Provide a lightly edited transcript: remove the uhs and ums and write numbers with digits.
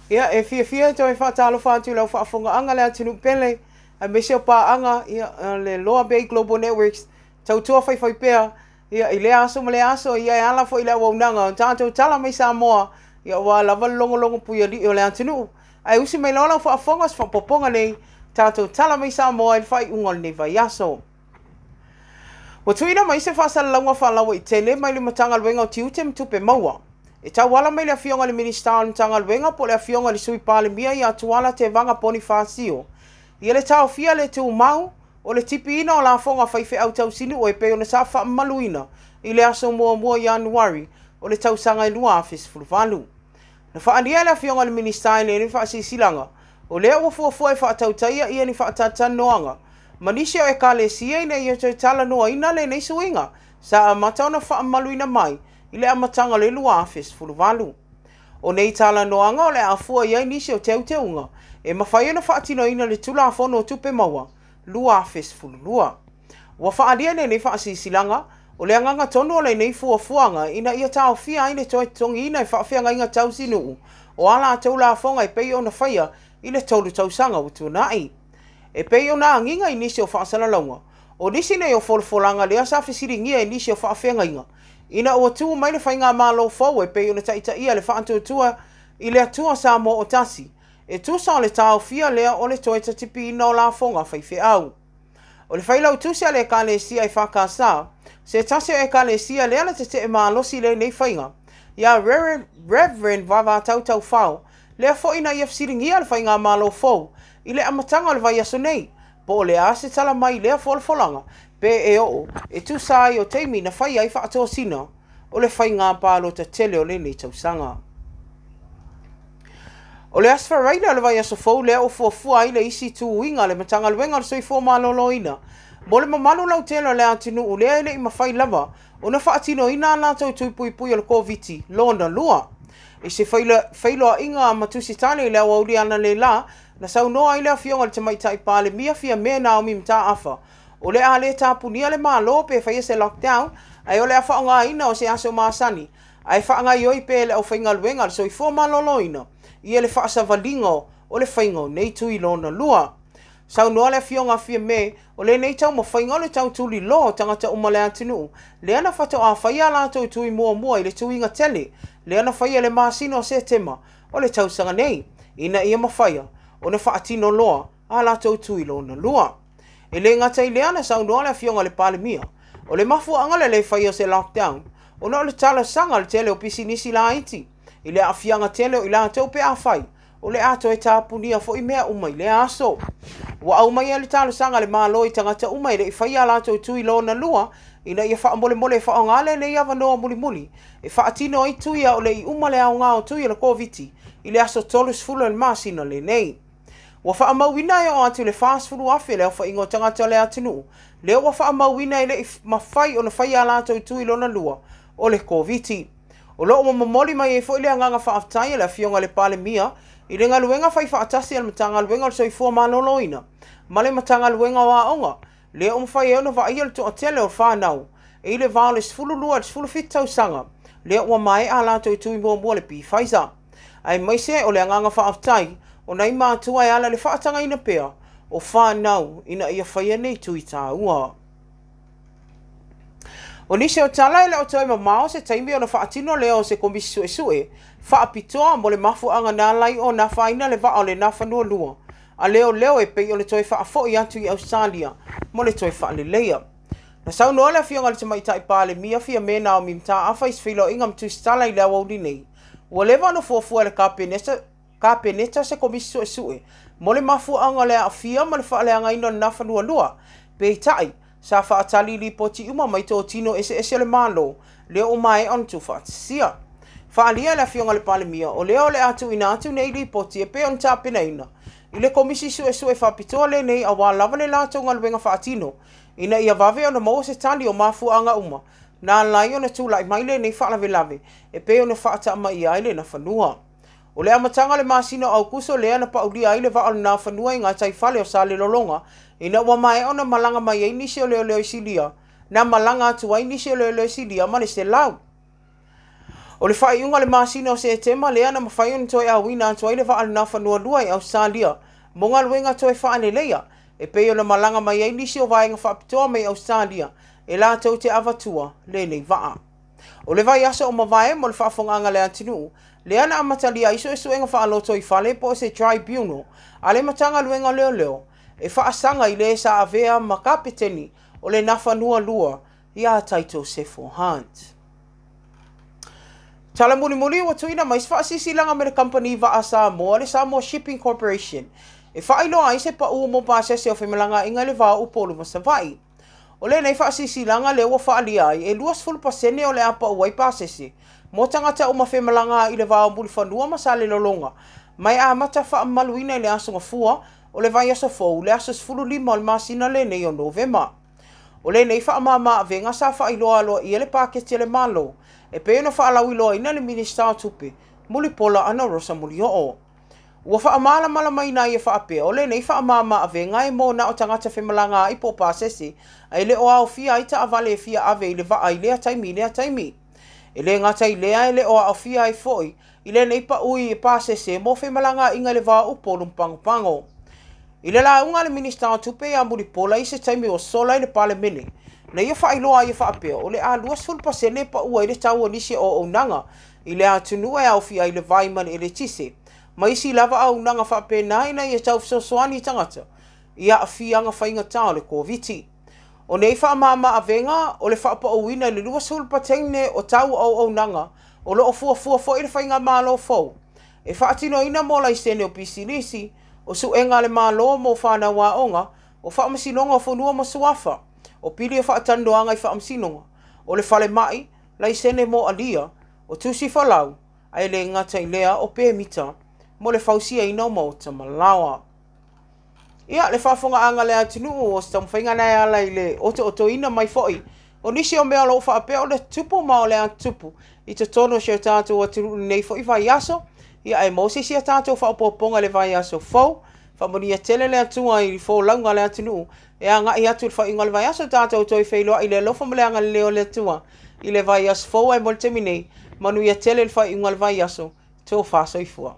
Ia, e fiafia e toe faatalofa atu i lau faafofogaaga le atunuu pele, aemaise o paaga, ia, le Loa Bay Global Networks, tautua faifaipea, ia, i lea aso ma lea aso, ia, e ala foi i le auaunaga o tatou Tala mai Samoa, ia, aua lava le logologo puialii o le atunuu. Ae usi mai loa lau faafofoga o se faaopoopoga nei, tatou Tala mai Samoa i le faaiuga o lenei vaiaso. Ua tuuina mai se faasalalauga faalauaitele mai le Matagaluega o Tiute ma Tupe Maua e tauala mai le Afioga i le Minisita o le Matagaluega po o le Afioga i le Sui Palemia ia Tuala Tevaga Ponifasio ia le taofia le tumau o le tipiina o lafoga a faifeau tausinuu e pei ona sa faamamaluina i le aso 1 Ianuari o le tausaga e 2018. Na faaalia e le Afioga i le Minisita i lenei faasilasilaga, o lea ua fuafua e faatautaia ia ni faatalatalanoaga ma nisi o Ekalesia ina ia toe talanoaina lenei suiga sa amata ona faamamaluina mai i le amataga o le 2018. O nei talanoaga o le a afua i ai nisi o teuteuga e mafai ona faatinoina i le Tulafono o Tupe Maua 2012. Ua faaalia i lenei faasilasilaga, o le agaga tonu o lenei fuafuaga ina ia taofia ai le toe totogiina e faafeagaiga tausinuu o a latou lafoga e pei ona faia i le 3 tausaga ua tuanai. E pei ona agiga i nisi o faasalalauga, o nisi nei o folafolaga lea sa fesiligia e nisi o faafeagaiga ina ua tu mai le faigamalo fou e pei ona taitaia le Faatuatua i le Atua Samoa o Tasi, e tusa o le taofia lea o le toe tatipiina o lafoga a faifeau. O le failautusi a le Ekalesia EFKS, se tasi o Ekalesia lea na tetee malosi i lenei faiga, ia Rev. Vavatau Taufao, lea foi na ia fesiligia le faigamalo fou i le amataga o le vaiaso nei, po o le a se tala mai i lea folafolaga pe e oo e tusa ai o taimi na faia ai faatosina o le faiga palota tele o lenei tausaga. O le Aso Faraile o le vaiaso fou lea ua fuafua ai le isi tuiga a le Matagaluega o le Soifua Maloloina mo le mamalu lautele o le atunuu lea e le i mafai lava ona faatinoina a latou tui puipui o le Koviti lona lua. I se feiloaiga ma Tusitala i le aoauli analeila, na saunoa ai le Afioga i le Tamaitai Palemia Fiame Naomi Mataafa, o le a le tapunia le Malo pe faia se lockdown, ae o le a faaaogaina o se aso masani ae faagaioi pea e le aufaigaluega a le Soifua Maloloina ia le faasavaliga o le faiga o nei tui lona lua. Saunoa le Afioga a Fiame, o lenei taumafaiga o le tau tuliloa o tagata uma o le atunuu, lea na faatoa faia a latou tui muamua i le tuiga tele lea na faia i le masina o Setema o le tausaga nei, ina ia mafaia ona faatino loa a latou tui lona lua. E le gata i lea, na saunoa le Afioga i le Palemia, o le mafuaaga o le le faia o se lockdown ona o le talosaga a le tele o pisinisi laiti i le aafiaga tele o i latou pe afai o le a toe tapunia foi mea uma i lea aso. Ua aumaia le talosaga a le Malo i tagata uma e le i faia a latou tui lona lua ina ia faamolemole e faaaoga lenei avanoa mulimuli e faatino ai tui a o le i uma le aoga o tui o le Koviti i le aso 30 o le masina lenei. Ua faamauina e oo atu i le 40,000 le aofaiga o tagata o le atunuu lea ua faamauina e le i mafai ona faia a latou tui lona lua o le Koviti. O lo o ua momoli mai ai foi le agaga faafetai a le Afioga i le Palemia i le galuega fai faatasi a le Matagaluega o le Soifua Maloloina ma le Matagaluega o Aoga, lea ua mafai ai ona vaaia le toatele o fanau e i le va o le 12 i le 17 tausaga lea ua maea a latou tui muamua le Pfizer. Aemaise o le agaga faafetai o nai matua e ala i le faatagaina pea o fanau ina ia faia nei tui taua. O nisi o tala e le o toe mamao se taimi ona faatino lea o se komisi suesue faapitoa mo le mafuaaga na ala ai ona afaina le vaa o le Nafanua a leoleo e pei ona toe faafoi atu i Ausetalia mo le toe faaleleia. Na saunoa le Afioga i le Tamaitai Palemia Fiame Naomi Mataafa i se feiloaiga ma Tusitala i le aoauli nei, ua leva ona fuafua e le Kapeneta se komisi suesue mo le mafuaaga o le aafia ma le faaleagaina o le Nafanua, peitai, sa faatali lipoti uma mai totino eseese o le Malo lea ua maea ona tuufaatasia. Faaalia e le Afioga i le Palemia, o lea o le a tuuina atu nei lipoti e pei ona tapenaina i le Komisi Suesue Faapitoa lenei aua lava le latou galuega faatino ina ia vave ona maua se tali o mafuaaga uma na ala ai ona tulai mai lenei faalavelave e pei ona faatamaia ai le Nafanua. O le amataga o le masina o Aukuso lea na paulia ai le vaa o le Nafanua i gataifale o Salelologa ina ua maea ona malaga mai ai nisi o leoleo i Silia, na malaga atu ai nisi o leoleo i Silia ma le 100. O le faaiuga o le masina o Setema lea na mafai ona toe auina atu ai le vaa o le Nafanua II i Ausetalia mo galuega toe faaleleia, e pei ona malaga mai ai nisi o vaega faapitoa mai Ausetalia e latou te avatua lenei vaa. O le vaiaso ua mavae mo le faafofogaaga a le atunuu, lea na amatalia ai suesuega faalotoifale po o se tribunal a le Matagaluega o Leoleo e faasaga i le sa avea ma kapeteni o le Nafanua II ia Taito Sefo Hunt. Tala mulimuli ua tuuina mai se faasilasilaga mai le kamupani vaa a Samoa, le Samoa Shipping Corporation, e faailoa ai se pau mo pasese o femalagaaiga i le va o Upolu ma Savaii. O lenei faasilasilaga lea ua faaalia ai e 20% o le a pau ai pasese mo tagata uma femalagaai i le va o Mulifanua ma Salelologa, ma e amata faamamaluina i le Aso Gafua o le vaiaso fou, le aso 15 o le masina lenei o Novema. O lenei faamama-avega sa faailoa aloaia le paketi a le Malo e pei ona faalauiloaina e le Minisita o Tupe, Mulipola Anarosa Molioo. Ua faamalamalamaina ai e faapea, o lenei faamama-avega e mo na o tagata femalagaai po o pasese, ae le o aofia ai taavale e fia ave i le vaa i lea taimi i lea taimi. E le gata i lea, e le o aofia ai foi i lenei paui pasese mo femalagaaiga i le va o Upolu ma Pagopago. I le lauga a le Minisita o Tupe ia Mulipola i se taimi ua sola i le Palemene, na ia faailoa ai e faapea, o le a 20% pau ai le tau o nisi o auaunaga i le atunuu e aofia ai le vai ma le eletise, ma isi lava auaunaga faapena ina ia tau fesoasoani i tagata i aafiaga faigata o le Koviti. O nei faamama-avega o le faapauina i le 20% o tau o auaunaga o lo o fuafua foi le faigamalo fou e faatinoina mo laisene o pisinisi, o suega a le Malo mo fanau aoga, o faamasinoga o fanua ma suafa, o pili o faatalanoaga i faamasinoga, o le falemai, laisene mo alia, o tusi folau, ae le gata i lea o pemita mo le fausiaina o maota ma laoa. Ia, le faafofogaaga a le atunuu, o se taumafaiga lena e ala i le otootoina mai foi o nisi o mea o lo o faapea o le tupu ma o le a tupu i totonu o si o tatou atunuu i lenei foi vaiaso. Ia, ae maua se isi a tatou faaopoopoga i le vaiaso fou. Faamanuia tele le Atua i folauga a le atunuu e agai atu i le faaiuga o le vaiaso. Tatou toe feiloai i le alofa ma le agalelei o le Atua i le vaiaso fou, ae mo le taimi nei, manuia tele le faaiuga o le vaiaso. Tofa soifua.